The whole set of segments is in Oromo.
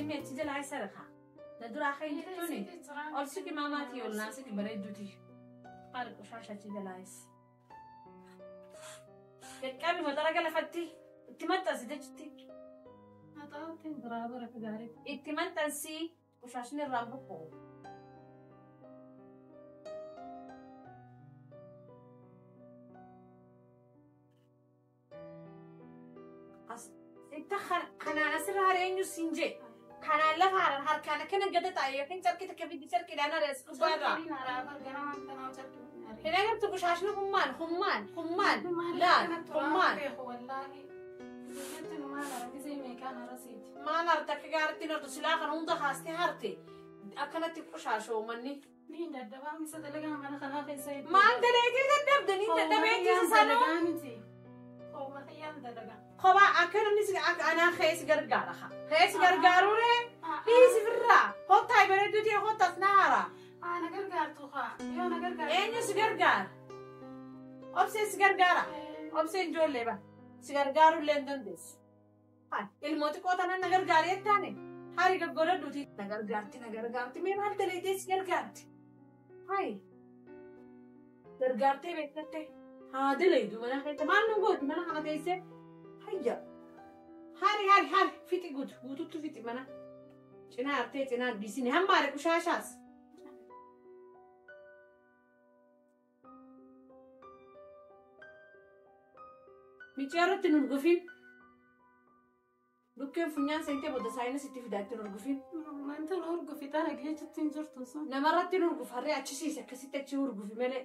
Deemee achi jalaa isa rakaa. Na duraa kan jettuuni. Ol siqi maamaatii ol naa siqi bareedduuti. Haala qoshaasha achi jalaa isa. Qaqqabi maxara lafatti itti maxxansi jechutti. Itti maxxansi qoshaashni irraa buqqu. Itti kanaan asirra haree eenyu siin jee. Kanaan lafa haran harkaan akkana gada taa'e yookiin carqii takka fiddi carqiidhaan haree as gubbaarraa. Hin agartu qoshaashni hummaan hummaan hummaan laal hummaan. Maal harte akka gaariitti hin hartu silaa kana hunda haastee harte akkanatti qoshaashoo manni. Maal dalaydee dadhabde ni dadhabee ittisa sanuu. Kophaa akka namni si akka anaa keessa gargaara haa. Keessa gargaaruuree dhiisi firraa kottaa bareedduu ta'e kottaas na hara. Na gargaartu haa. Yoo na gargaartu. Eenyu si gargaara? Obsee si gargaara? Obseen ijoollee ba. Si gargaaruu illee hin dandeessu. Ilmoo xiqqoo tanan na gargaara jettaane hari gaggoodhadhuuti. Na gargaarti na gargaarti mee maal dalaydee si gargaarti? Hayi gargaartee beektatte haa dalaydu mana keessa maal nu gooti mana kana teessee hayya. Hari hari hari fixi guutu guututtu fixi mana. Cinaa hartee cinaa dhiisini hamma hari qushaashaas. Micciirratti irratti hin urgufin. Dhukkeen funyaan seentee booda saayinas itti fidaa itti hin urgufin. Wanta nu urgufi tana geechitti hin jirtu sun. Namarratti hin urguf harree achisiise akkasitti achi urgufi malee.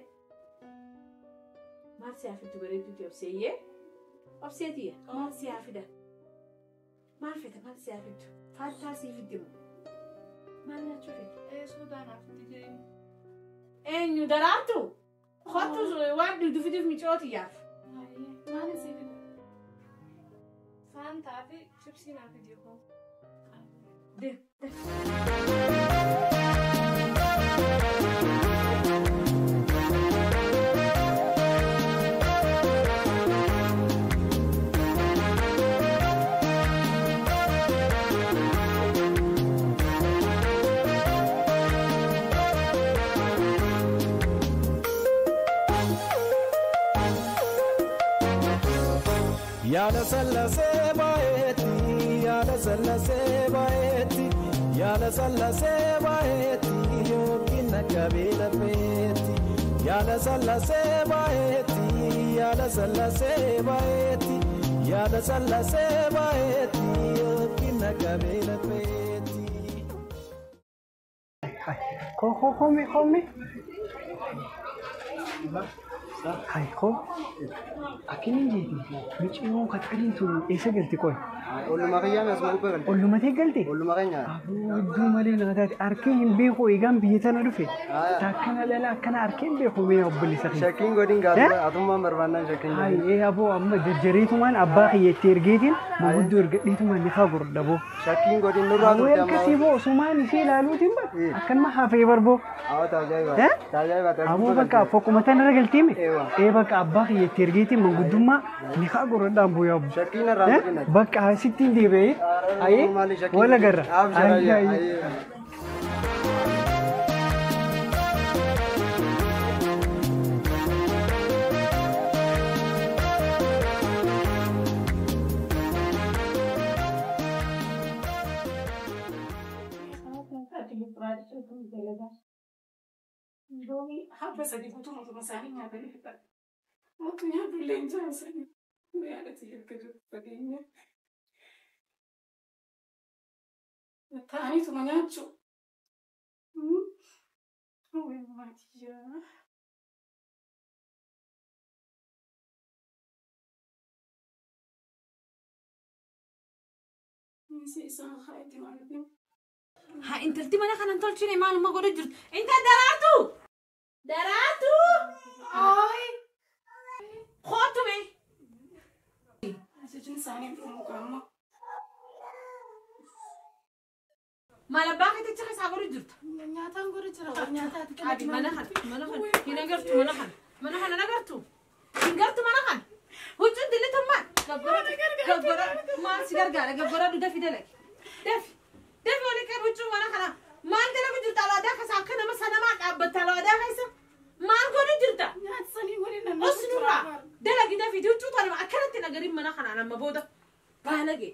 Maal si hafittu bareedduuti obseeyyee? Obseetiyya maal si hafida? Maal feta maal si hafittu? Faattaa sii fiddi moo? Maal nyaachuu feta? Suudaan hafitti jireenyu. Eenyu daraartu? Kottu waan dhugdu fiduuf micootiyyaaf. Maal isii fida? Faantaa fi chipsii naa fidi hoo. Deem deem. Yaada sallasee baay'eetti yaada sallasee baay'eetti yaada sallasee baay'eetti yookiin akka beela feeti yaada sallasee baay'eetti yaada sallasee baay'eetti yaada sallasee baay'eetti yookiin akka beela feeti. Ko ko komi komi. Hai ko. Akkamiin jeeti? Micciiroo qaxxaliin tun eessa galti qoy? Olluma kiyyaan asuma gubbaa galte. Ollumatee galte? Olluma keenya. Aboo hedduu malee naa taate arkee hin beeku eegaan biyya tana dhufe. Taakkana dhala akkana arkee hin beeku mee obboleessa kiyya. Shakkiin godhin gaafii atummaan barbaannaan shakkiin Hai godhin. ee aboo amma jajjareetumaan abbaa kiyya itti ergeetiin maguddoo ergadheetumaan ni kaa gordha boo. Shakkiin godhin nurraa Aboo turte akkasii amma. boo osumaan ishee ilaaluutiin bar akkanuma hafee barboo. Awwa taajaa'iba. Eh? Taajaa'iba. Aboo bakka fokkuma tanarra galtiime. Eewa. Ee bakka abbaa kiyya itti ergeetiin manguddummaa ni kaa gordhaan boo yaabbu. Shakkiin irraa turin. Bakka sittiin deebi'ee ayee wal agarra. Abshir. Ayee ayee. Indomii habba sadii guutuu matuma isaanii nyaatanii fixan. Mootu nyaatu illee hin jaansanii. Yaadati erga jiru fageenya. Taa'aniituma nyaachuu. Maatiyyaa. Misi isaan haa itti maaltiin. Haa intalti mana kana hin tolchine maaluma godhu jirtu. Intal daraartu! Daraartu! Ay! Kottu mee! Ajajni isaanii dhumu qaama. Maal abbaa keeticha keessaa godhu jirtu? Nyaataan godhu jira. Nyaataati Adi mana kana mana kana hin agartu mana kana mana kana hin agartu hin gartu mana kana huccuun dillitummaan gaggora gaggora maal si gargaara gaggora dafi dalagi dafi Dafi olii qabi huccuu mana kana. Maal dalagu jirta alaadaa keessa akka nama sanamaa dhaabbatta alaadaa keessa. Maal godhu jirta? Nyaata sanii waliin nan Os nurraa dalagi dafi huccuu tana akkanatti nagariin mana kanaan amma booda baalage.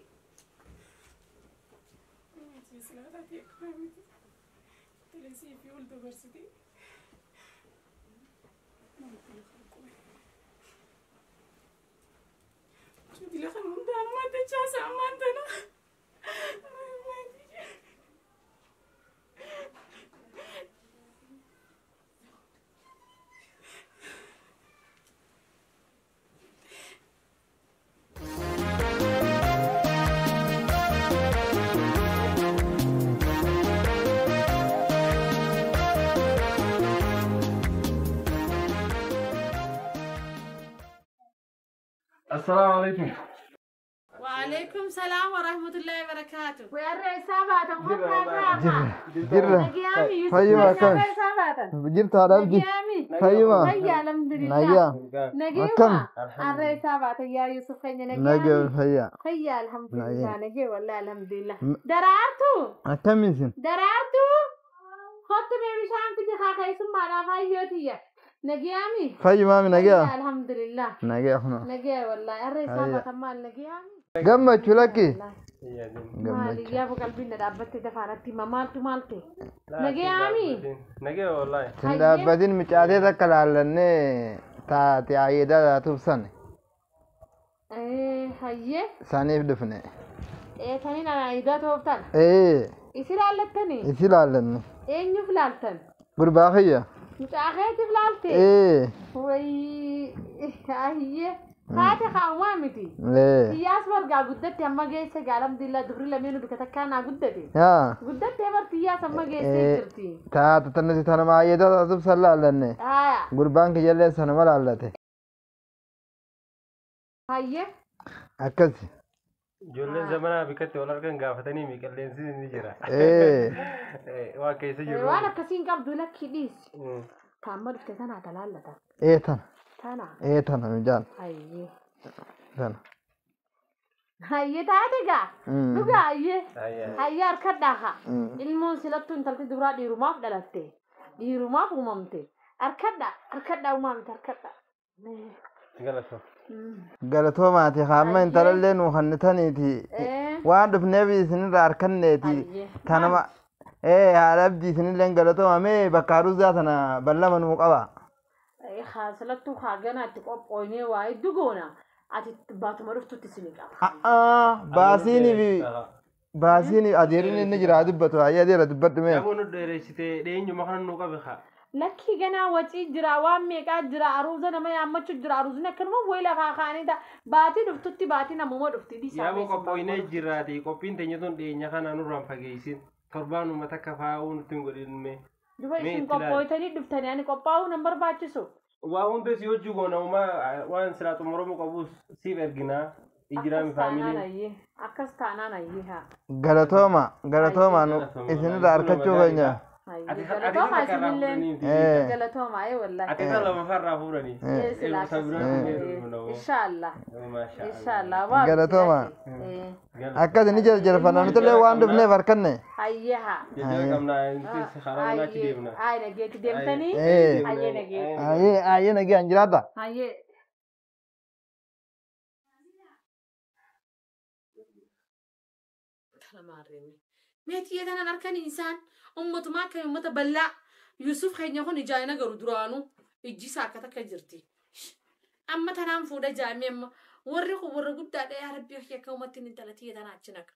Assalamu alaikum. وعليكم السلام ورحمة الله وبركاته. Jirra. Fayyuma akkam? Jirta haadha abdii. Fayyuma. Nagaya. Akkam? Nagaya fayyaa. Fayyaa alhamdulillah nagee wallahi alhamdulillah. Daraartuu Akkam isin? daraartuu kottu mee bishaan fidi haa keessummaadhaaf hayyootiyya. Nagayaami. Fayyumaami nagaya. Alhamdulillah. Nagaya kuna. Nagee wallahi har'a isaa baatan maal nagayaami. Gammachuu lakki. Maali yaa qalbiin na dhaabbatte dafaanatti hima maaltu maaltu. Nagayaami. Nagaya wallahi. Sin dhaabbatin micaatee takka laallannee taate ayyeedaa taatuuf san Hayyee. saniif dhufne. Taniin ayidaa tooftan. Ee Isi laallattanii? isi laallanne. Eenyuuf laaltan? Gurbaa kiyya. Mucaa keetiif laalte? Ee Wayii hayyee. Taate kaawwaa miti. ee Xiyyaas bargaa guddatte amma geesse alhamdulillah dubri lameenuu bika takkaa naa guddate. yaa. Guddattee bar xiyyaas amma geessee jirti. Taate tanasi tanuma ayyeedaa taatuuf san laallanne. Haaya Gurbaan kiyyallee sanuma laallate. hayyee. Akkasi. Ijoolleen zamanaa bikkatti wal argan gaafatanii mi qilleensi ni jira. Ee Waa keessa jiru. Waan akkasii hin qabdu lakki dhiisi. Taamma dhufte tanaa talaallata. ee tana Tana ee tana mijaan hayyee. tana. Hayyee taate gaa. Dhugaa hayyee. Hayyee harkadhaa haa. Mm. Ilmoon silattuu intalti duraa dhiirumaaf dhalatte. Dhiirumaaf uumamte. Harkadhaa harkadhaa uumamte harkadhaa. Galatoo. Galatoomaati hamma intalallee nuu kannitaniiti. Ee. Waan dhufneef isinirraa harkanneeti. Hayyee. Tanuma ee haadha abdii isinillee galatooma mee bakka haruusaa tana ballama nuu qaba. Haa silattuu haa ganaatti qophooynee waa hedduu goona. Ati baatuma dhuftutti isin qaba. A'aa baasiinii fi baasiinii adeerin inni jira dubbatu hayyee adeera dubbadhu mee. Namoonni dheeressitee dheenyuma kana nuu qabe haa. Lakkii ganaa wacii jira waan meeqaa jira aruuza nama yaammachuu jira aruuzni akkanuma wayi lafaa kaanii ta'a. Baatii dhuftutti baatii namuma dhufti dhiisaa Yaaboo qophooynee jiraati qophiin teenya tun dhiyeenya kana nurraan fageessin torbaanuma takka faa'uu nutti hin godhin mee. Duba Mee isin itti ilaali. qophooytanii dhuftanii ani qophaa'uu nan barbaachisu. Waa hunda si hojii goona uumaa waan silaa xumuramuu qabus siif erginaa ijiraami Akkas taanaan faamiliin. ayyee akkas taanaan ayyee haa. Galatooma galatooma nu isinirraa harkachuu keenya. Ayyee Ati galatooma takka irraa isinillee. fuudhanii Ee Galatooma ee wallahi. Ati kan lamaffaa fuudhanii. Ee silaa Isa biraa akkas. Inshaallah. Maashaa Inshaallah waa. Galatooma. Ee Akkas ni jarjarfanna nutillee waan dhufneef harkanne. ayyee haa. Jajjaba qabnaa intis karaa manaa achi deemna. Ayyee nageetti deemtanii. Ee Ayyee nageetti. ayyee ayyee nagaan jiraata. Ayyee. Meetii tanan harkan insaan ummatumaa akka uummata bal'aa Yusuf keenya kun ijaa'ina garu duraanuu ijji isaa akka takka jirti. Amma tanaan fuudha jaamee amma warri kun warra guddaadha yaa rabbii kiyya akka uummatti hin intalatii tanaa achi naqa.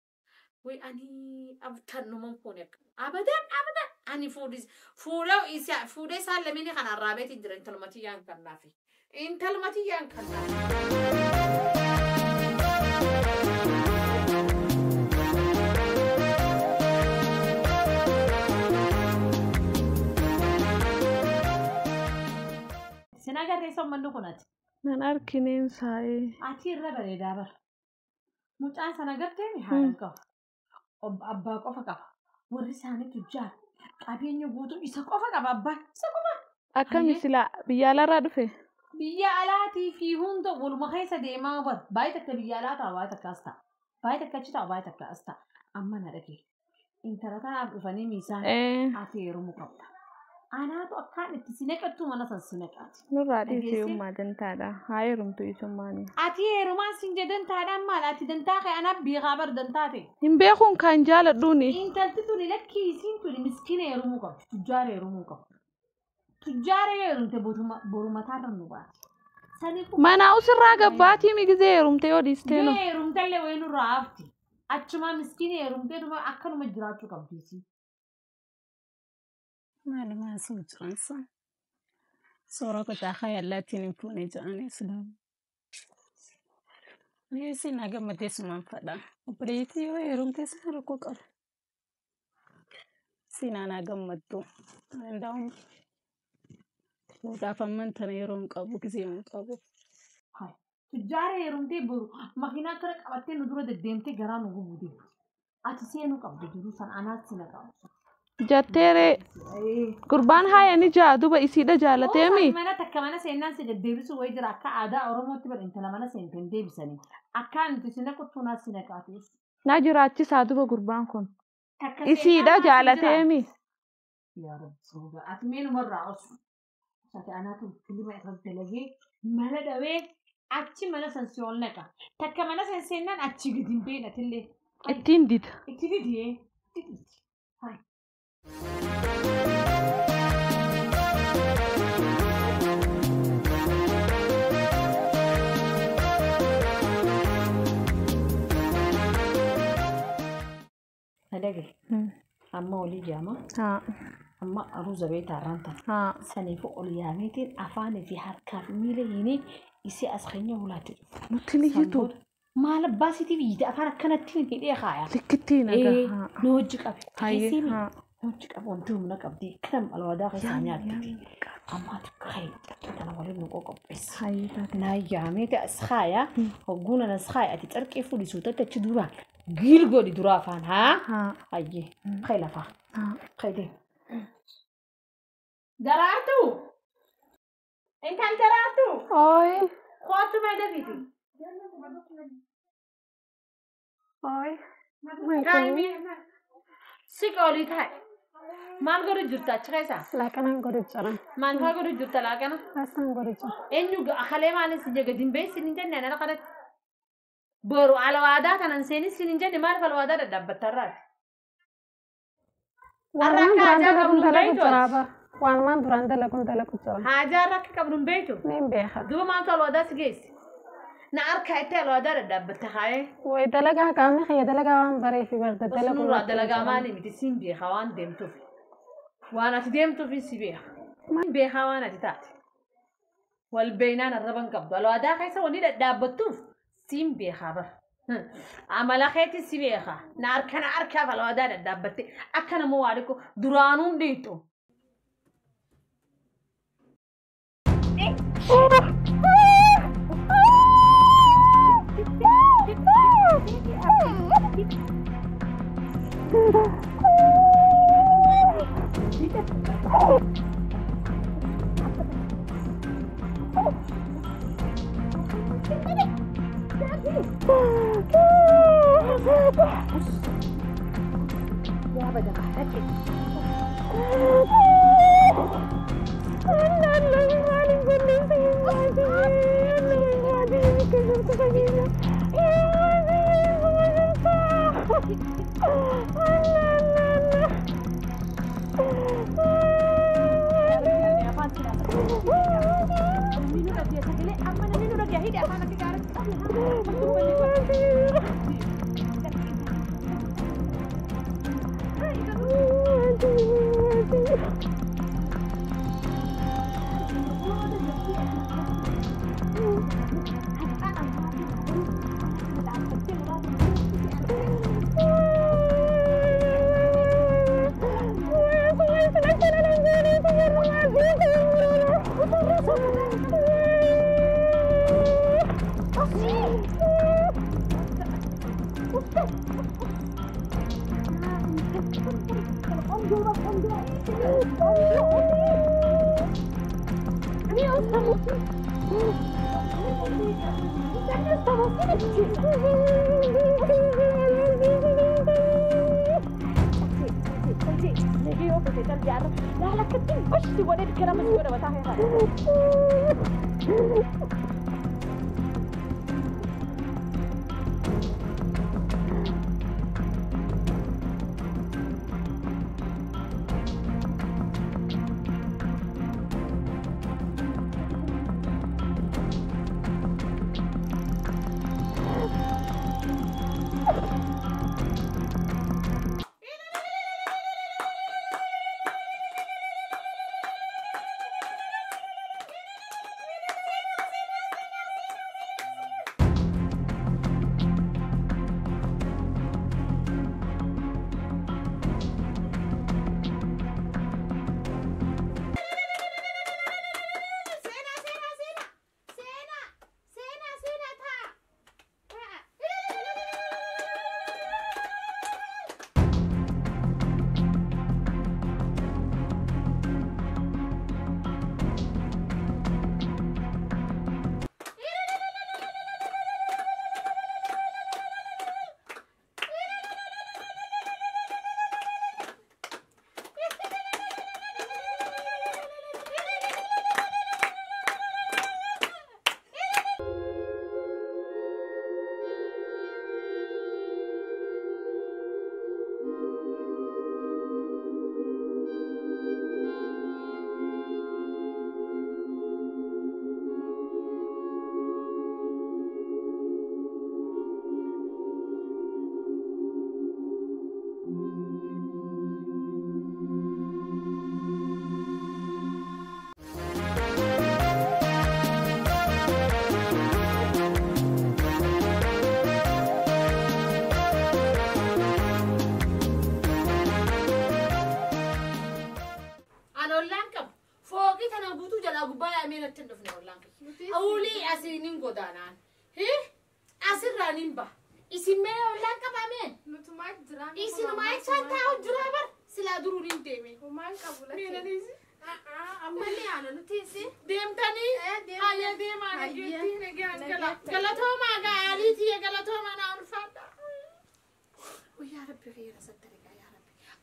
Way ani abtan numan kun akka abadan abadan ani fuudhee isaan lameen kan arraabeetiin jira intalmatii yaan kannaafi. Intalmatii yaan kannaafi. Sin agarree sommannu kun ati. Nan arkineen saa'ee. Ati irra bareedaa bara. Mucaan sana agartee haadha qaba. Abbaa qofa qaba. Warri isaanii tujjaara. Qabeenya guutuu isa qofa qaba abbaan. Isa qofa. Akkami silaa biyya alaarraa dhufe? Biyya alaatii fi hunda waluma keessa deemaa bara. Baay'ee takka biyya alaa ta'a baay'ee takka as ta'a. Baay'ee takka achi ta'a baay'ee takka as ta'a. Amma na dhagee. Intala tanaaf dhufanii miisaan ati heerumuu qabda. Anaatu akkaan itti si naqattu mana san si naqaati. Nurraa dhiisee ummaa dantaadha. Haa heerumtu isummaani. Ati heerumaan sin jedhan taadhaan maal ati dantaa kee anaaf beekaa bar dantaa ta'e. Hin beekuun kan jaaladhuuni. Intalti tuni lakkii isiin tuni miskiina heerumuu qabdi. Tujjaara heerumuu qabdi. Tujjaara heerumte boru mataarra nu baati. Mana usirraa gabbaatii mi gizee heerumte yoo dhiistee no. Heerumtallee wayii nurraa hafti. Achuma miskiina heerumtee dhuma akkanuma jiraachuu qabdi isiin. Maalumaa sun jiransa. Suuraa qotaa yallaattiin hin fuune jedhanii silaamu. Ani na gammadee sumaan fadha. Obboleettii yoo heerumte sana rakkoo qaba. Siinaa naa gammaddu. Danda'uun fuudhaaf amman tana yeroo hin qabu gisee hin qabu. Tujjaara heerumtee boru makiinaa kana qabattee nu dura deddeemtee garaa nu gubuu deemti. Ati seenuu qabdu jiru san anaatti si naqabu. Jatteeree gurbaan haaya ni jaa duba isiidha jaalateemi. Mana takka mana seennaan si deddeebisu wayii jira akka aadaa Oromootti bara intala mana seente hin deebisanii. Akkaan nuti si naquttu naas si naqaatu. Na jiraachisaa duba gurbaan kun. Isiidha jaalateemi. Yaa Rabbi soba ati meenumarraa osu. Ati anaatu filima irra dalagee mala dhabee achi mana san si ol naqa. Takka mana san seennaan achi gadi hin beeknatillee. Ittiin dida. Itti didee. Itti didi. Nadage. Amma olii jaama. Amma aruuza beektaa irraan tana. Saniifuu ol yaameetiin afaanii fi harkaa fi miila hiinee isii as keenya hulaatti dhufu. Nutti ni hiitu. Maal abbaa siitiif hiite afaan akkanatti hidhee kaaya. Likkittiin agaa. Nu hojii qabe. Hojii qabu wanti humna qabdi. Kanam alwaadaa keessaa nyaatti. Amma ati kaayee kana waliin nu qoqopheessi. Naa yaameeti as kaaya. Hogguun as kaaya ati carqee fuudhi suutatti achi duraan. Giil godhi dura afaan haa? Hayyee kayi lafaa. Kayi deemu. Daraartuu! Intal daraartuu! Ooyi. Kootu mee dafiti. Ooyi. Taa'imi. Siqa olii taa'i. Maal godhu jirta achi keessa? Laaqanaan godhu jira. Maal faa godhu jirta laaqana? Paastaan godhu jira. Eenyu akalee maalin si jega dimbee sin hin jenne ana kanatti. Boru alwaadaa kanan seenis sin hin jenne maaliif alwaadaa dadhaabbattarraati? Walumaan duraan dalaguun dalagu jira ba. Walumaan duraan dalaguun dalagu jira. Haajaa rakka qabdu hin beektu? Niin beeka. Duuba maaltu alwaadaa si geesse? Na harkaa itti alwaadaa dadhaabbatta haayee. Way dalagaa qaamni kiyya dalagaa waan bareefi barda dalagu. Nurraa dalagaa maali miti siin beeka waan deemtuuf. Waan ati deemtuuf si beeka. Siin beeka waan ati taate. Wal beeynaan arraban qabdu. Alwaadaa keessa wanni dadhaabbattuuf siin beekaa bara. Amala keetti si beeka. Na harka na harkaaf alwaadaa dadhaabbatte akka nama waa dhiqu duraanuun dhiitu. ta'e cal jaarra laala akkattiin bashti godhee bikka nama si godha mataa kee kana.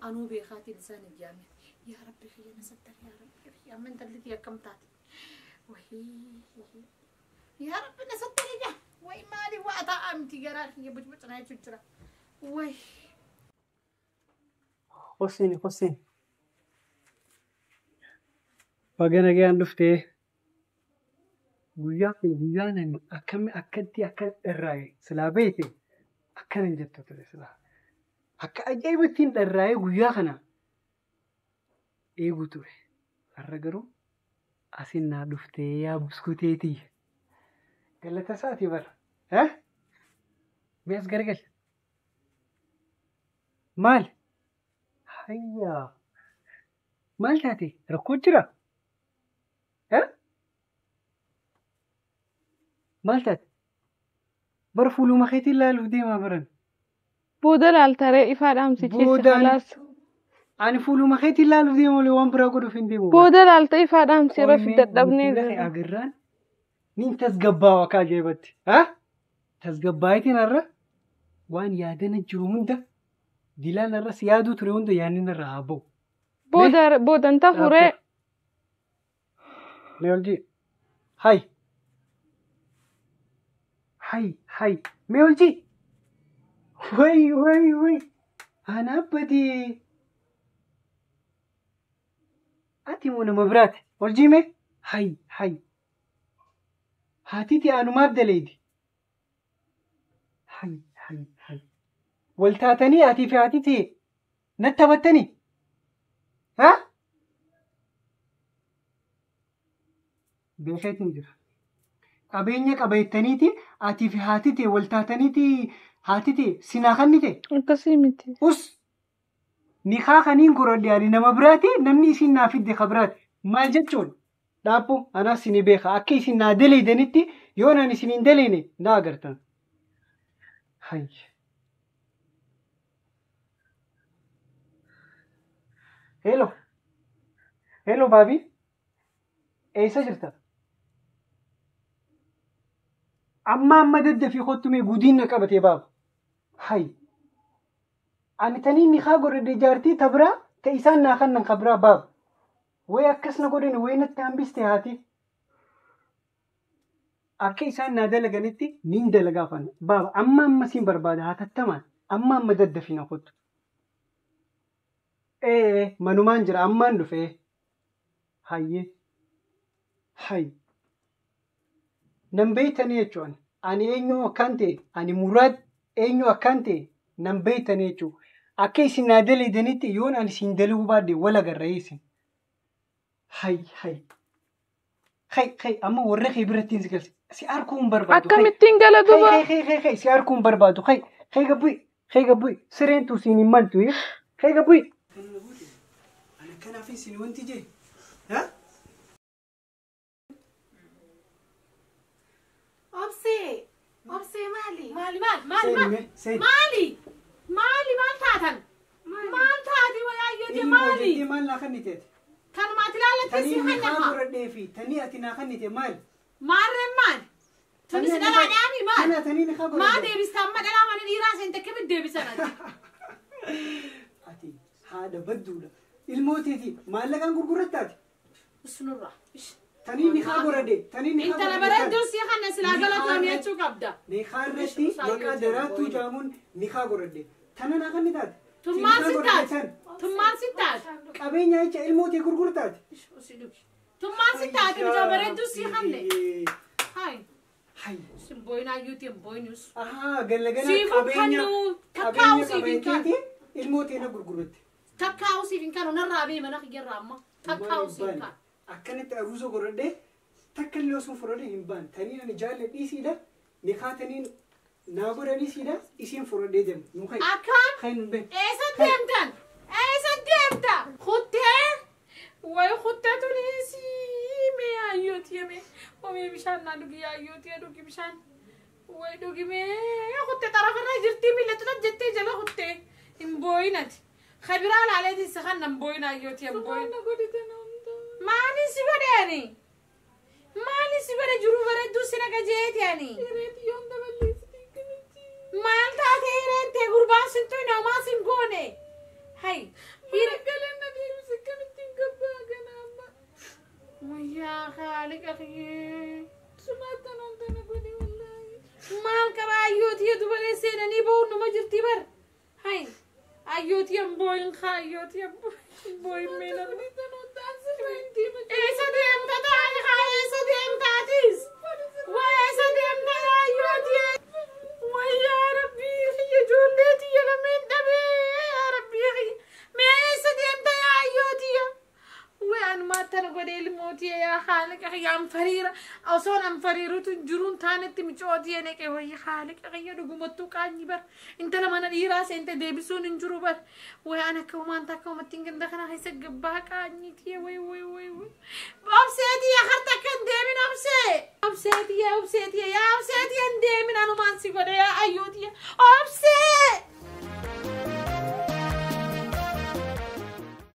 Anuu beekaatiin isaan ijjaame yaa rabbi kiyya na sattari yaa rabbi kiyya amma intalli tiyya akkam taate wahii yaa rabbi na sattari yaa wayi maali waa taa'aa miti garaa kiyya bucbucnaa jechuun jira wayi. Hosseeni Hosseen baga nagaan dhuftee guyyaa kun guyyaan ani akkami akkatti akka dharraa'e silaa beekte akkana hin jettu ture silaa. Akka ajaa'ibatti dharraa'ee guyyaa kana eeguu ture. Har'a garuu asin naa dhuftee yaa buskuteetii. Galata isaatii bara. Mee as garagal. Maal? Hayyaa. Maal taate? Rakkoo jira? Maal taate? Bara fuuluma keetiin ilaaluuf deemaa baran. Booda laaltaree ifaa dhaamsichiise khalaas. Ani fuuluma keetiin ilaaluuf deema malee waan biraa godhuuf hin deemu. Booda laalta ifaa dhaamsee rafi dadhabnee jira. Agarraan nin tasgabbaa'a akka ajaa'ibatti. Tasgabbaa'itiin har'a waan yaadana jiru hunda dilaan har'a si yaaduu ture hunda yaadni irraa haa ba'u. Booda boodan tafuree. Mee ol jii. Hay. Hay hay. Mee ol jii. Wai wai wai. Ana abbadee. Ati moo nama biraati? Ol jiime? Hay hay. Haatiiti anumaaf daleedi. Hay hay hay. Wal taatanii atii fi haatiiti natti taphattanii? Haa? Beekeetiin jira. Qabeenya qabeettaniiti atii fi haatiiti wal taataniiti haatiti sinaa kannite? Akkasii miti. Us! Nikaa kaniin gorodhe ani nama biraati namni isin naa fidde ka biraati. Maal jechuun? Dhaabbu anaas ni beeka akka isin naa daleeydanitti yoo naan isin hin daleene na agartan. Hay. Hello. Hello baabii. Eessa jirta? Amma amma daddafii kottu mee gudiin na qabatee baaba. Hay. Ani taniin nikaa godhadhe jaartii ta biraa Ta isaan naa kannan kabiraa baaba. Wayi akkas na godhan wayi natti hambiste haati. Akka isaan naa dalaganitti niin dalagaa afaan. Baaba amma amma siin barbaada hatattamaan amma amma daddafina kottu. Ee manumaan jira ammaan dhufee. Hayyee. Hayy. Nan beeytanii jechuun ani eenyu akkaan ta'e ani Muraad eenyu akkaan ta'e nan beeytanii jechuudha. Akka isin naa dalaydanitti yoon ani isin dalaguu baadhe wal agarra isin. Hayy hayy. Hay hay amma warra kee biratti si galche si arguu hin barbaadu. Akkamittiin gala duuba? Hay hay hay hay si arguu hin barbaadu. Hay hay gabbu'i hay gabbu'i sireen tu siin hin maltu. Hay gabbu'i. Ani kanaaf isin wanti jee. Obsee obsee maali? Maali maali maali maali maali maal taatan? Maal taati wayaayyoo maali? Maal naa kenniteeti? Kanumaati ilaalatti si Tanii hannafa. nikaa godhadhee fi tanii ati naa kennite maali? Maarreen maali? Tunis dhalaa dhaami maali? Kana tanii nikaa Maa godhadhee. deebista amma dhalaa mana dhiiraa seente akkamitti deebisan ati? Ati haadha badduudha. Ilmoo teeti maallaqaan gurgurattaati. Usunurraa. Tanii nikaa godhadhee tanii nikaa Intala godhadhee. bareedduu si hanna silaa galatoon jechuu qabda. Nikaa irratti maqaa daraattuu jaamuun nikaa godhadhee. Tana naa kennitaati. Tummaan si taate. Tummaan si taate. Qabeenya jecha ilmoo tee gurgurtaati. Tummaan si taate bijaa bareedduu si hanne. Hai. Hay. Simboyin ayyuuti himboyinus. Ahaa galagala Siif qabeenya kennuu takkaa'u qabeenya siif hin kennu. qabeetiiti ilmoo tee na gurguratte. Takkaa'u siif hin kennu narraa bee mana kiyyarraa amma. Takkaa'u siif hin kennu. Akkanatti aruusa godhadhee takka illee osoo fudhadhee hin baan taniin ani jaalladhiisiidha nikaa taniin naa godhaniisiidha isiin fudhadhee deema. Nu kai. Akkam Kai nu bee. eessa deemtan? Eessa deemta? Kuttee? Wayi kuttee tunis mee ayyooti mee omee bishaan naa dhugi ayyooti dhugi bishaan. Wayi dhugi mee kuttee xarafarra jirti miila jettee jala kuttee hin booyinati. Kabiraa laaleetiin si kan nan booyin ayyooti hin booyin. Maali si godhe ani? Maali si godhe jiruu bareedduu si naga jeeti ani? Maal taate hireen tee gurbaan sin tuyne homaa sin goone. Hay. Wayyaa haaliqa kiyyee. Maal qaba ayyootii dubalee seenanii ba'uun numa jirti bar. Hay. Ayyootii hin booyin haa ayyootii hin booyin mee namni. Eessa deemta taa'e haa eessa deemta atis? Waa eessa deemta ayyootii? Wayyaa rabbii kiyya ijoollee tiyya lameen dhabee yaa rabbii kiyya. Mee eessa deemta yaa ayyootii? Way anumaa tana godhee ilmootii yaa haaliqa kiyya an fariira osoon an fariirutu jiruun taanetti micootii neqe wayya haaliqa kiyya dhugumattuu qaanyi bar intala mana dhiiraa seente deebisuun hin jiru bar way an akka humaan takka umattiin ganda kana keessa gabbaa qaanyitii way way way way obseetii yaa harta akka hin deemin obsee obseetii yaa obseetii yaa obseetii hin deemin anumaan si godhe yaa ayyootii obsee.